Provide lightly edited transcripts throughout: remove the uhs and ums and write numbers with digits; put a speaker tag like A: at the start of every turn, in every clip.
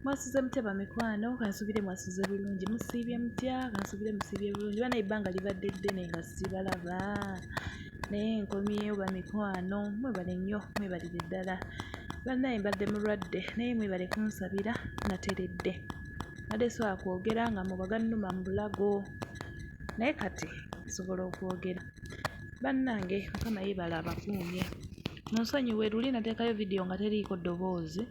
A: Mwasuze mutya bamikwano, kansubire mwasuze bulungi. Musiibye mutya? Kansubire musiibye bulungi. Bana ebbanga libadde ddene nga sibalaba, naye nkomyewo bamikwano. Mwebale nnyo, mwebalire ddala. Bannaye mbadde mulwadde, naye mwebale kunsabira, nateredde. Mbadde sobola kwogera nga muba gannuma mu bulago, naye kati nsobola okwogera. Bannange Mukama yeebale abakuumye. Munsonyiwe luli nateekayo vidiyo nga teriiko ddoboozi.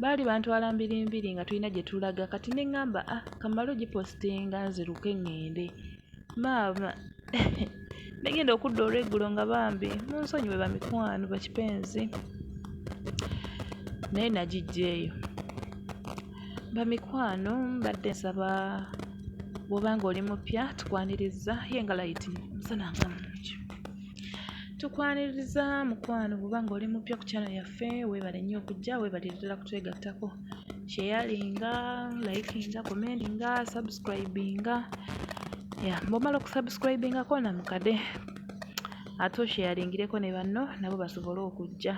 A: Baali bantwala mbirimbiri nga tulina gye tulaga kati ne ŋŋamba ah kamale ogipositinga nziruke ŋŋende. Maama ne ŋŋenda okudda olw'eggulo nga bambi munsonyiwe bamikwano bakipenzi naye nagiggyeeyo. Bamikwano mbadde nsaba bw'oba ng'oli mupya tukwaniriza ye nga layiti omusana nga mungi. Tukwaniriza mukwano bw'oba ng'oli mupya ku channel yaffe weebale nnyo okujja weebalire ddala kutwegattako. Sharinga, likinga, commentinga, subscribinga. Ya bw'omala okusubscribingako na mukade ate osharingireko ne banno nabo basobole okujja.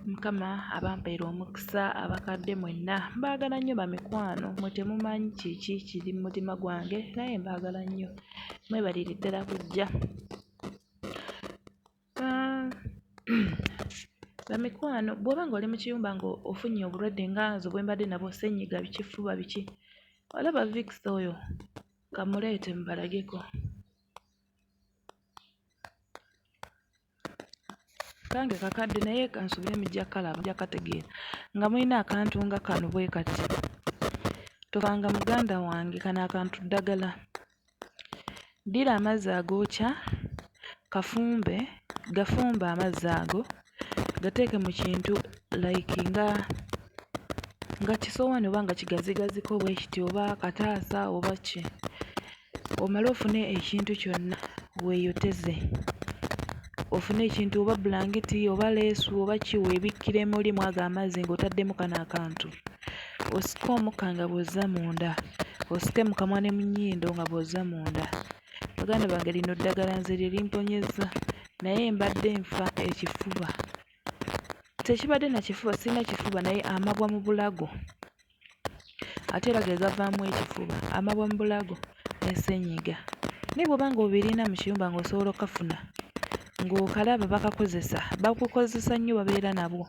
A: Mukama abampeere omukisa abakadde mwenna mbaagala nnyo bamikwano mmwe temumanyi kiki kiri mu mutima gwange naye mbaagala nnyo mwebalire ddala kujja. Bamikwano bw'oba ng'oli mu kiyumba ng'ofunye obulwadde nga nze bwe mbadde nabwo ssennyiga biki ffuba biki, olaba Vicks oyo kamuleete mbalageko. Kange kakadde naye kansuubire mujja kkalaba mujja kkategeera nga mulina akantu nga kano bwe kati. Tofanga muganda wange kano akantu ddagala. Ddira amazzi agookya kafumbe gafumbe amazzi ago gateeke mu kintu like nga nga kisowaani oba nga kigazigaziko bwe kiti oba kataasa oba ki omale ofune ekintu kyonna weeyoteze ofune ekintu oba bbulangiti oba leesu oba ki weebikkire muli mu ago amazzi ng'otaddemu kano akantu osike omukka nga bw'ozza munda osike mu kamwa ne mu nnyindo nga bw'ozza munda. Baganda bange lino ddagala nze lye limponyezza naye mbadde nfa ekifuba. Tekibadde na kifuba sirina kifuba naye amabwa mu bulago ate era ge gavaamu ekifuba amabwa mu bulago ne ssennyiga. Naye bw'oba ng'obirina mu kiyumba ng'osobola okkafuna ng'okalaba bakakozesa bakukozesa nnyo babeera nabwo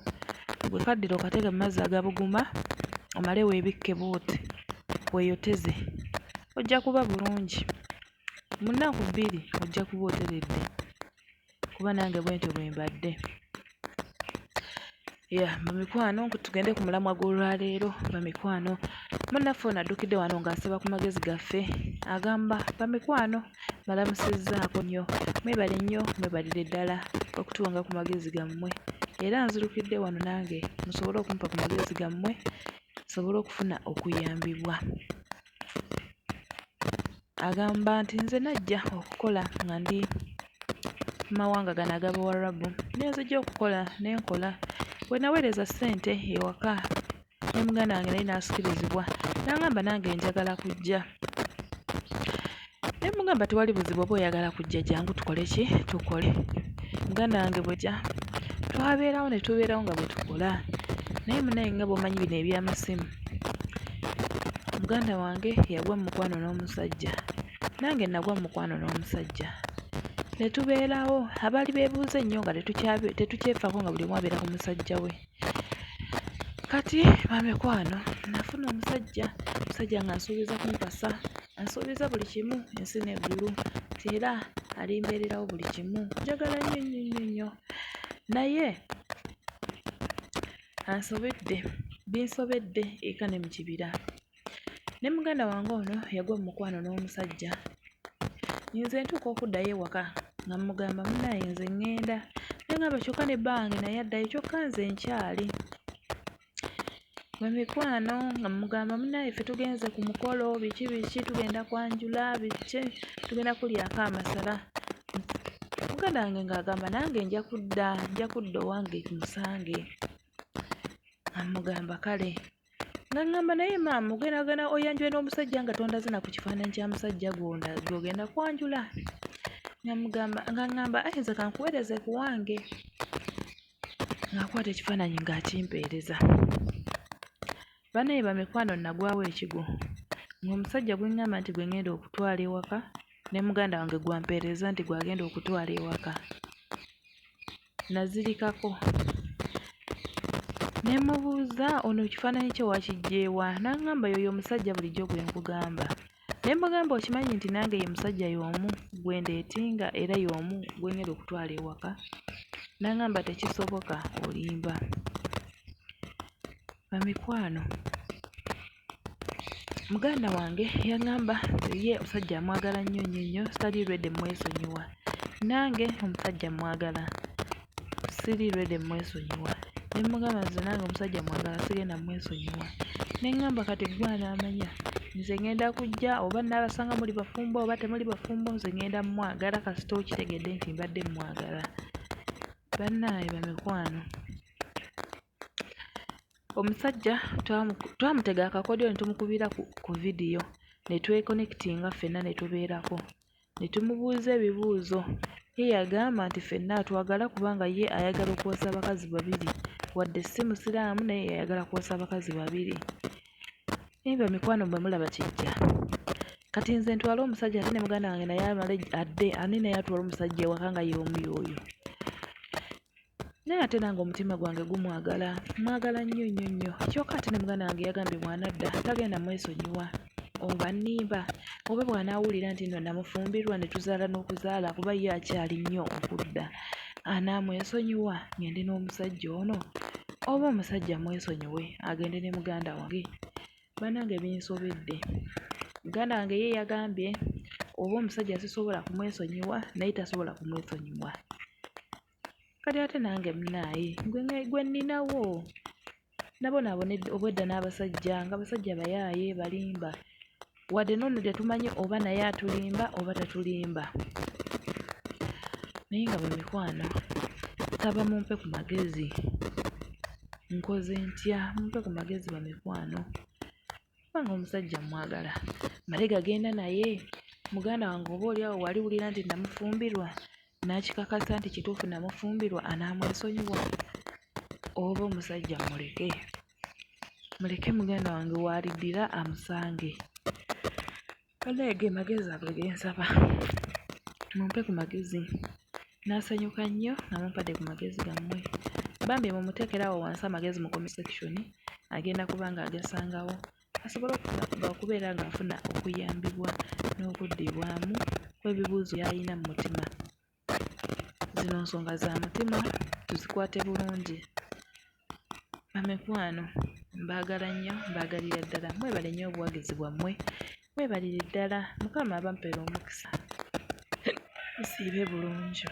A: gwe kaddira okateeke mu mazzi agabuguma omale weebikke bw'oti weeyoteze ojja kuba bulungi. Mu nnaku bbiri ojja kuba oteredde kuba nange bwentyo bwe mbadde. Ya bamikwano tugende ku mulamwa gw'olwaleero bamikwano munnaffe ono addukidde wano ng'asaba ku magezi gaffe agamba bamikwano mbalamusizzaako nnyo mwebale nnyo mwebalire ddala okutuwanga ku magezi gammwe era nzirukidde wano nange musobole okumpa ku magezi gammwe nsobole okufuna okuyambibwa. Agamba nti nze najja okukola nga ndi mu mawanga gano ag'Abawarabu ne nzija okukola ne nkola. Bwe naweereza ssente ewaka ne muganda wange naye n'asikirizibwa n'angamba nange njagala kujja. Ne mmugamba tewali buzibu oba oyagala kujja jangu tukole ki tukole. Muganda wange bw'ajja twabeerawo ne tubeerawo nga bwe tukola naye munnaye nga bw'omanyi bino eby'amasimu muganda wange yagwa mu mukwano n'omusajja nange nagwa mu mukwano n'omusajja ne tubeerawo abaali beebuuza ennyo nga tetukyefaako nga buli omu abeera ku musajja we. Kati bamikwano nafuna omusajja, omusajja ng'ansuubiza kumpasa, ansuubiza buli kimu ensi n'eggulu nti era alimbeererawo buli kimu njagala nnyo nnyo nnyo nnyo naye ansobedde binsobedde eka ne mu kibira. Ne muganda wange ono yagwa mu mukwano n'omusajja. Nze ntuuka okuddayo ewaka nga mmugamba munnaaye nze ŋŋenda n'aŋŋamba kyokka ne bba wange naye addayo kyokka nze nkyali. Mu mikwano nga mmugamba munnaaye ffe tugenze ku mukolo biki biki tugenda kwanjula biki tugenda kulyako amasala. Muganda wange ng'agamba nange nja kudda nja kudda owange musange. Nga mmugamba kale. Nga ŋŋamba naye maama ogenda genda oyanjule n'omusajja nga tondaze na ku kifaananyi kya musajja gw'ogenda kwanjula. Nga mmugamba nga ŋŋamba ayi nze kankuweereze ku wange. Ng'akwata ekifaananyi ng'akimpeereza. Banaye bamikwano nagwawo ekigwo ng'omusajja gwe ŋŋamba nti gwe ŋŋenda okutwala ewaka ne muganda wange gw'ampeereza nti gw'agenda okutwala ewaka. Nazirikako ne mmubuuza ono ekifaananyi kye wakiggye wa? N'aŋŋamba y'oyo omusajja bulijjo gwe nkugamba. Ne mmugamba okimanyi nti nange ye musajja y'omu gwe ndeetinga era y'omu gwe ŋŋenda okutwala ewaka? N'aŋŋamba tekisoboka olimba. Bamikwano muganda wange yaŋŋamba ye omusajja amwagala nnyo nnyo nnyo sitali ready mmwesonyiwa. Nange omusajja mmwagala siri ready mmwesonyiwa. Ne mmugamba nze nange omusajja mwagala sigenda mmwesonyiwa. Ne ŋŋamba kati ggwe anaamanya nze ŋŋenda kujja oba nnaabasanga muli bafumbo oba temuli bafumbo nze ŋŋenda mmwagala kasita okitegedde nti mbadde mmwagala. Bannaaye bamikwano omusajja twamutega akakodyo ne tumukubira ku vidiyo ne twekonekitinga ffenna ne tubeerako ne tumubuuza ebibuuzo. Ye yagamba nti ffenna atwagala kubanga ye ayagala okuwasa abakazi babiri wadde si Musiraamu naye ayagala kuwasa abakazi babiri. Naye bamikwano mmwe mulaba kijja. Kati nze ntwale omusajja ate ne muganda wange naye amale adde ani naye atwale omusajja ewaka nga y'omu y'oyo. Naye ate nange omutima gwange gumwagala, mmwagala nnyo nnyo nnyo. Kyokka ate ne muganda wange yagambye bw'anadda tagenda mwesonyiwa. Oba nnimba? Oba bw'anaawulira nti nno namufumbirwa ne tuzaala n'okuzaala kuba ye akyali nnyo okudda, anaamwesonyiwa ng'ende n'omusajja ono? Oba omusajja mmwesonyiwe agende ne muganda wange? Bannange binsobedde. Muganda wange ye yagambye oba omusajja sisobola kumwesonyiwa naye tasobola kumwesonyiwa. Kati ate nange munaaye gwe nninawo nabonaabona obwedda n'abasajja nga abasajja bayaaye balimba wadde n'ono tetumanyi oba naye atulimba oba tatulimba naye nga bamikwano nsaba mumpe ku magezi nkoze ntya mumpe ku magezi bamikwano kubanga omusajja mmwagala mmale gagenda naye muganda wange oba oli awo waliwulira nti namufumbirwa n'akikakasa nti kituufu namufumbirwa anaamwesonyiwa oba omusajja mmuleke muleke muganda wange w'aliddira amusange. Bannaye ge magezi ago ge nsaba mumpe ku magezi. Naasanyuka nnyo nga mumpadde ku magezi gammwe. Bambi mumuteekere awo wansi amagezi mu comment section agenda kuba ng'agasangawo asobole okubeera ng'afuna okuyambibwa n'okuddibwamu kw'ebibuuzo by'alina mu mutima. Zino nsonga za mutima tuzikwate bulungi. Bamikwano mbaagala nnyo mbaagalira ddala mwebale nnyo obuwagizi bwammwe mwebalire ddala Mukama abampeere omukisa musiibe bulungi.